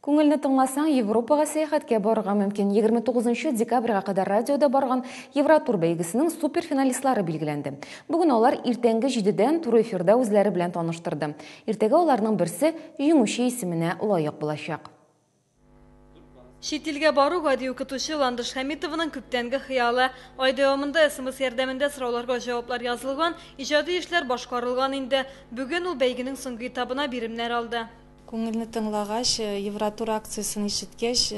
Күңелне тыңласаң, Европага сәяхәткә барырга мөмкин. 29 декабрьгә кадәр радиода барган Евротур бәйгесенең суперфиналистлары билгеләнде. Бүген алар иртәнге 7-дән туры эфирда үзләре белән таныштырды. Иртәгә аларның берсе җиңүче исеменә лаек булачак. Чит илгә бару гади укытучы Ландыш Хәмитованың күптәнге хыялы. Ай дәвамында СМС ярдәмендә сорауларга җаваплар язылган, иҗади эшләр башкарылган инде. Бүген ул бәйгенең соңгы этабына биремнәр алды. Күңелне тыңлагач, Евротур акциясен ишеткәч,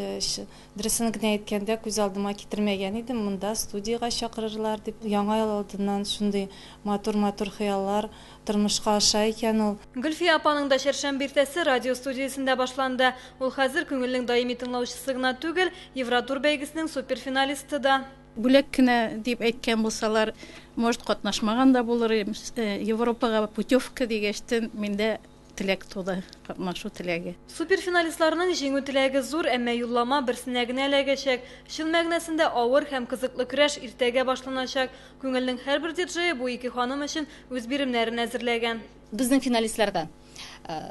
дөресен генә әйткәндә, күз алдыма китермәгән идем, монда студиягә чакырырлар дип. Яңа ел алдыннан шундый матур-матур хыяллар тормышка аша икән ул. Гөлфия апаның да чәршәмбе иртәсе радио студиясендә башланды. Ул хәзер Күңелнең даими тыңлаучысы гына түгел, Евротур бәйгесенең суперфиналисты да. Бүләк кенә дип әйткән булсалар, может, катнашмаган да булыр идем. Европага путевка дигәчтен, миндә теләк туды, катнашу теләге. Суперфиналистларның җиңү теләге зур, әмма юллама берсенә генә эләгәчәк. Чын мәгънәсендә авыр һәм кызыклы көрәш иртәгә башланачак. Күңелнең һәрбер диджее бу ике ханым өчен үз биремнәрен әзерләгән. Безнең финалистларга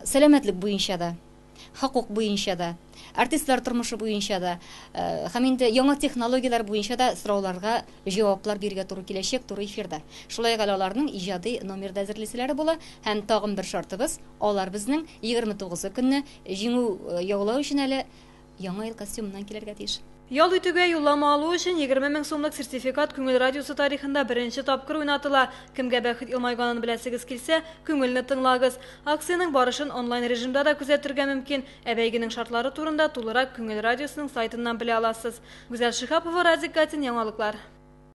сәламәтлек буенча да, хокук буенча да, артистлар тормышы буенча да һәм инде яңа технологияләр буенча да сорауларга җаваплар бирергә туры киләчәк туры эфирда. Шулай ук әле аларның иҗади номер да әзерлиселәре була һәм тагын бер шартыбыз, алар безнең 29 көнне җиңү яулау өчен әле Яңа ел костюмыннан килергә тиеш. Ял итүгә юллама алу өчен 20 мең сумлык сертификат Күңел радиосы тарихында беренче тапкыр уйнатыла. Кемгә бәхет елмайганын беләсегез килсә, Күңелне тыңлагыз. Акциянең барышын онлайн режимда да күзәтергә мөмкин. Ә бәйгенең шартлары турында тулырак Күңел радиосының сайтыннан белә аласыз. Гүзәл Шиһапова, Радик Гатин, Яңалыклар.